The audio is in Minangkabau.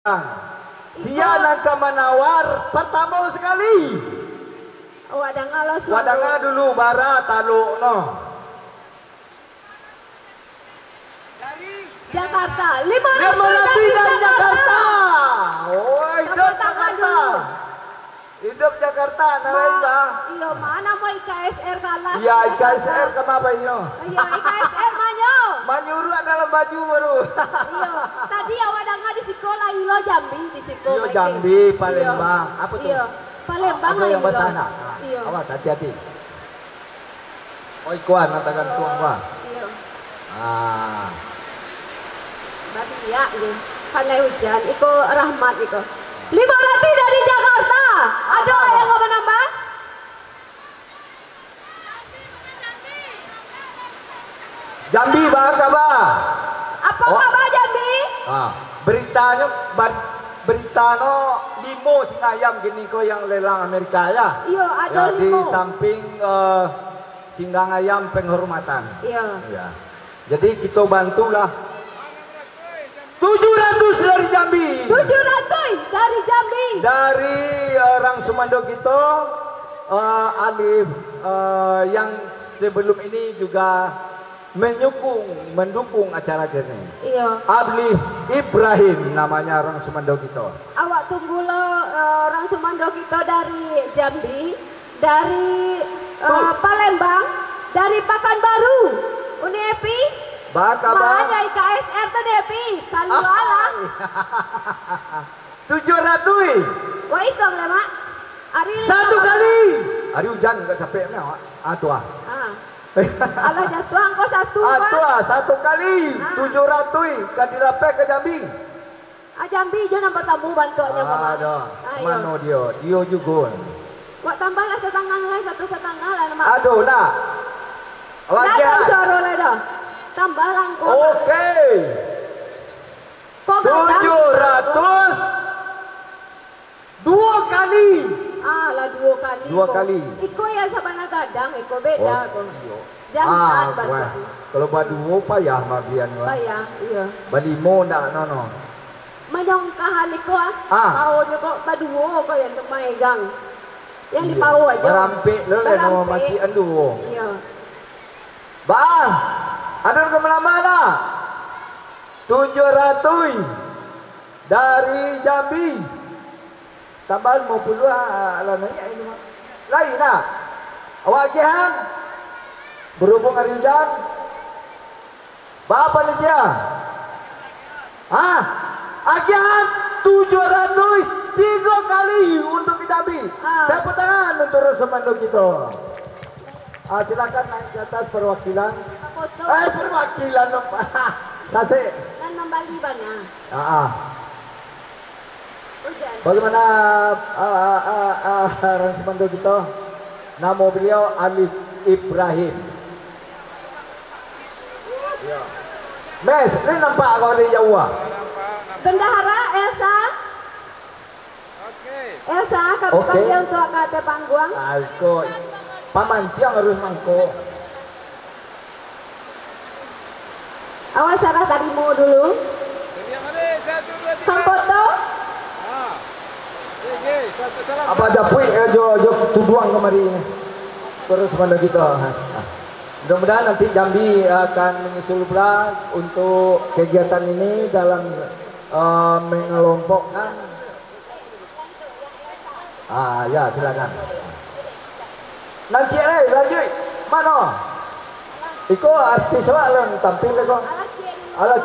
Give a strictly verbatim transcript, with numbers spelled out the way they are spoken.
Sia nan ka manawar partamo sakali. Awak danga lo suaro. Wak danga dulu bara talok no. Jakarta. Limo Limo Ratuih Ratuih dari dari Jakarta. Jakarta. Oh, hidup Tepuk tangan Jakarta. Dulu. Hidup Jakarta, nan lain, Ma-, bah. Iyo, ma namo I K S R kalah Iya, Jakarta. I K S R kenapa inyo? Iyo, I K S R manyo. Manyuruak dalam baju baru. Iyo, tadi awak danga di siko lai lo Jambi, di siko Iyo, Maike. Jambi, Iyo. Palembang. Apa tu? Iyo, Palembang Apa lai yang lo. Basah nak? Ah, Iyo. Awas, hati-hati. Oh, ikuan, nak tagantuang, bah. Iyo. Ah. Babiak je. Pandai hujan. Iko rahmat iko. Limo Ratuih dari Jakarta. Ado Apa, yang Abah? Mau manambah? Jambi, bah, kaba? Apa Oh. Kaba Jambi? Ah, baritanyo, bar-, baritanyo limo singa ayam kini ko yang lelang Amerika, ya? Iyo, ado Ya, di limo. Samping, eh, Singgang ayam penghormatan. Iya. Iya. Jadi, kito bantulah. Tujuh ratus dari Jambi. Tujuh ratus dari Jambi. Dari, eh, rang sumando kito, eh, Alif, eh, yang sebelum ini juga menyukung, mendukung acara kini. Iya. Alif Ibrahim namanya rang sumando kito. Awak tunggu lo, eh, rang sumando kito dari Jambi. Dari, eh, Palembang, dari Pakanbaru. Uni Epi, Ba kaba? Ba dari K S R tu, Uni Epi. Kalualah. Tujuah ratuih. Wah, itu lah, Mak. Ari Satu kali. Ari ujan ka capek ni awak. Ah, tu ah. Ah. Alah, jatuah angko satu, Ah, Pak. tu ah, satu kali. Ah. Tujuah ratuih ka dirapek ka Jambi. Ah, Jambi jo nan partamo bantuaknyo, Mak. Aduh, Ah, iyo. Mano dio? Dio jugo. Wak tambahlah satangah lah, satu satangah lah, Mak. Aduh, nak. Awak Nak dah suaro lah dah. Tambahlah angko, Mak. Oke. Kok gadang? Tujuah ratuih. Duo kali. Ah, lah duo kali Duo ko. kali. Iko yang sabana gadang, iko beda Oh, ko. iyo. Jangan Ah, bantu. wah. Kalau baduo payah bagian, wah. Payah, iya. Balimo ndak nono. Manyongkahan iko, ah. Ah. Paonyo kok baduo ko yang tu maegang. Yang di Iya. pao aja. Barampek lo lah nama Barampek. makcik anduo. Iya. Bah, ada ke mana-mana? Tujuah ratuih dari Jambi. Tambah limo puluah, ah, lah naiak ini, Mak. Lain, nak? Awak agiahan? Berhubung hari ujan? Ba panitia? Hah? Agiahan tujuah ratuih tigo kali untuk Jambi. Ah. Tepuk tangan untuk rang sumando kito. Ah, silakan naik ke atas perwakilan. Foto. Eh, perwakilan, Pak. Tasik. Nan mambali banyak. Ah, ah. Hujan. Bagaimana, ah, ah, ah, ah, rang sumando kito? Namo beliau Alif Ibrahim. Ya. Mes, ni nampak kau dari jauh ah? Bendahara Elsa. Elsa, kami Oke. panggil untuk ka ateh panggung. Ah, kau pamanciang harus mangko. Awak sarah tarimo dulu. Satu, dua, tiga. Sampoto. Ah. Oke, oke. Satu salam. Apa dapuik, eh, jo, jo tuduang kamari ni. Terus mana kita. Mudah-mudahan nanti Jambi akan menyusul pula untuk kegiatan ini dalam, eh, mengelompokkan. Ah, ya, silakan. Nan ciek lai, lanjuik. Mano? Iko artis awak lah tampil ko. Alah,